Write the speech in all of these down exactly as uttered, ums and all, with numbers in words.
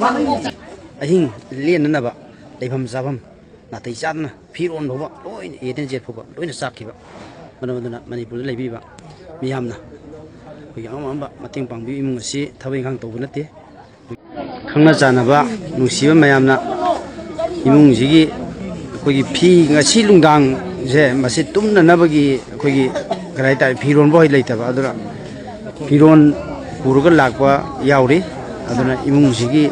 ꯑꯍꯤꯡ ꯂꯦꯟꯅꯅꯕ ꯂꯩꯐꯝ ꯆꯥꯐꯝ ꯅꯥꯇꯩ ꯆꯥꯗꯅ ꯐꯤꯔꯣꯟ ꯐꯥꯎꯕ ꯂꯣꯏꯅ, A to Z ꯐꯥꯎꯕ ꯂꯣꯏꯅ ꯆꯥꯛꯈꯤꯕ꯫ ꯃꯔꯝ ꯑꯗꯨꯅ ꯃꯅꯤꯄꯨꯔꯗ ꯂꯩꯕꯤꯕ ꯃꯤꯌꯥꯝꯅ ꯑꯩꯈꯣꯏꯒꯤ ꯑꯉꯝ ꯑꯉꯝꯕ ꯃꯇꯦꯡ ꯄꯥꯡꯕꯤꯌꯨ꯫ ꯏꯃꯨꯡ ꯑꯁꯤ ꯊꯕꯛ ꯏꯪꯈꯥꯡ ꯇꯧꯕ ꯅꯠꯇꯦ꯫ ꯈꯪꯅ ꯆꯥꯟꯅꯕ ꯅꯨꯡꯁꯤꯕ ꯃꯌꯥꯝꯅ ꯏꯃꯨꯡꯁꯤꯒꯤ ꯑꯩꯈꯣꯏꯒꯤ ꯐꯤ ꯉꯁꯤ ꯅꯨꯡꯗꯥꯡꯁꯦ ꯃꯁꯤ ꯇꯨꯝꯅꯅꯕꯒꯤ ꯑꯩꯈꯣꯏꯒꯤ ꯀꯔꯤ ꯍꯥꯏꯇꯥꯔꯦ, ꯐꯤꯔꯣꯟꯕꯨ ꯍꯦꯛ ꯂꯩꯇꯕ꯫ ꯑꯗꯨꯅ ꯐꯤꯔꯣꯟ ꯄꯨꯔꯒ ꯂꯥꯛꯄ ꯌꯥꯎꯔꯤ꯫ ꯑꯗꯨꯅ ꯏꯃꯨꯡꯁꯤꯒꯤ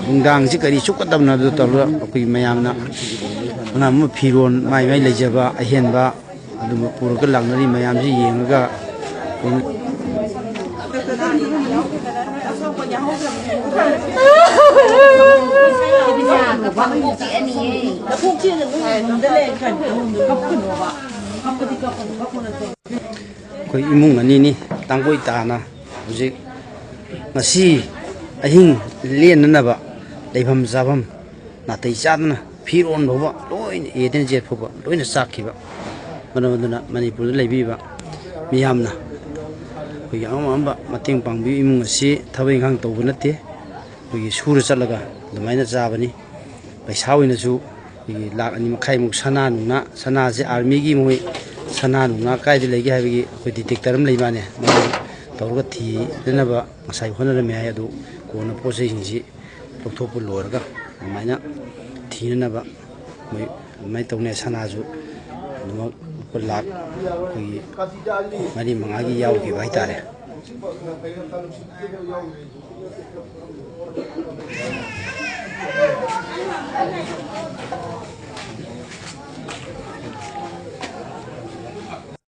ꯅꯨꯡꯗꯥꯡꯁꯤ ꯀꯔꯤ ꯆꯨꯞꯀꯗꯕꯅꯣ ꯍꯥꯏꯕꯗꯨ ꯇꯧꯔꯒ ꯑꯩꯈꯣꯏꯒꯤ ꯃꯌꯥꯝꯅ ꯑꯅꯝꯕ ꯐꯤꯔꯣꯟ ꯃꯥꯏ ꯃꯥꯏ ꯂꯩꯖꯕ ꯑꯍꯦꯟꯕ ꯑꯗꯨꯝꯕ ꯄꯨꯔꯒ ꯂꯥꯛꯅꯔꯤ ꯃꯌꯥꯝꯁꯤ ꯌꯦꯡꯉꯒ ꯑꯩꯈꯣꯏꯅ ꯑꯩꯈꯣꯏ ꯏꯃꯨꯡ ꯑꯅꯤꯅꯤ ꯇꯥꯡꯀꯣꯏ ꯇꯥꯅ ꯍꯧꯖꯤꯛ ꯉꯁꯤ ꯑꯍꯤꯡ ꯂꯦꯟꯅꯅꯕ ꯂꯩꯐꯝ ꯆꯥꯐꯝ ꯅꯥꯇꯩ ꯆꯥꯗꯅ ꯐꯤꯔꯣꯟ ꯐꯥꯎꯕ ꯂꯣꯏꯅ, A to Z ꯐꯥꯎꯕ ꯂꯣꯏꯅ ꯆꯥꯛꯈꯤꯕ꯫ ꯃꯔꯝ ꯑꯗꯨꯅ ꯃꯅꯤꯄꯨꯔꯗ ꯂꯩꯕꯤꯕ ꯃꯤꯌꯥꯝꯅ ꯑꯩꯈꯣꯏꯒꯤ ꯑꯉꯝ ꯑꯉꯝꯕ ꯃꯇꯦꯡ ꯄꯥꯡꯕꯤꯌꯨ꯫ ꯏꯃꯨꯡ ꯑꯁꯤ ꯊꯕꯛ ꯏꯪꯈꯥꯡ ꯇꯧꯕ ꯅꯠꯇꯦ, ꯑꯩꯈꯣꯏꯒꯤ ꯁꯨꯔ ꯆꯠꯂꯒ ꯑꯗꯨꯃꯥꯏꯅ ꯆꯥꯕꯅꯤ꯫ ꯄꯩꯁꯥ ꯑꯣꯏꯅꯁꯨ ꯑꯩꯈꯣꯏꯒꯤ ꯂꯥꯛ ꯑꯅꯤ ꯃꯈꯥꯏꯃꯨꯛ ꯁꯅꯥ ꯅꯨꯡꯅꯥ, ꯁꯅꯥꯁꯦ ꯑꯥꯔꯃꯤꯒꯤ ꯃꯣꯏ ꯁꯅꯥ ꯅꯨꯡꯅꯥ ꯀꯥꯏꯗ ꯂꯩꯒꯦ ꯍꯥꯏꯕꯒꯤ ꯑꯩꯈꯣꯏ detector ꯑꯃ ꯂꯩ ꯃꯥꯅꯦ, ꯃꯗꯨ ꯇꯧꯔꯒ ꯊꯤꯅꯅꯕ ꯉꯁꯥꯏ ꯍꯣꯠꯅꯔꯝꯃꯦ ꯍꯥꯏ꯫ ꯑꯗꯨ ꯀꯣꯟꯅ ꯄꯣꯠ ꯆꯩꯁꯤꯡꯁꯤ ꯂꯧꯊꯣꯛꯄ ꯂꯣꯏꯔꯒ ꯑꯗꯨꯃꯥꯏꯅ ꯊꯤꯅꯅꯕ ꯃꯣꯏ ꯑꯗꯨꯃꯥꯏꯅ ꯇꯧꯅꯤ꯫ ꯁꯅꯥꯁꯨ ꯑꯗꯨꯃꯛ ꯂꯨꯄꯥ ꯂꯥꯛ ꯑꯩꯈꯣꯏꯒꯤ ꯃꯔꯤ ꯃꯉꯥꯒꯤ ꯌꯥꯎꯈꯤꯕ ꯍꯥꯏꯇꯥꯔꯦ꯫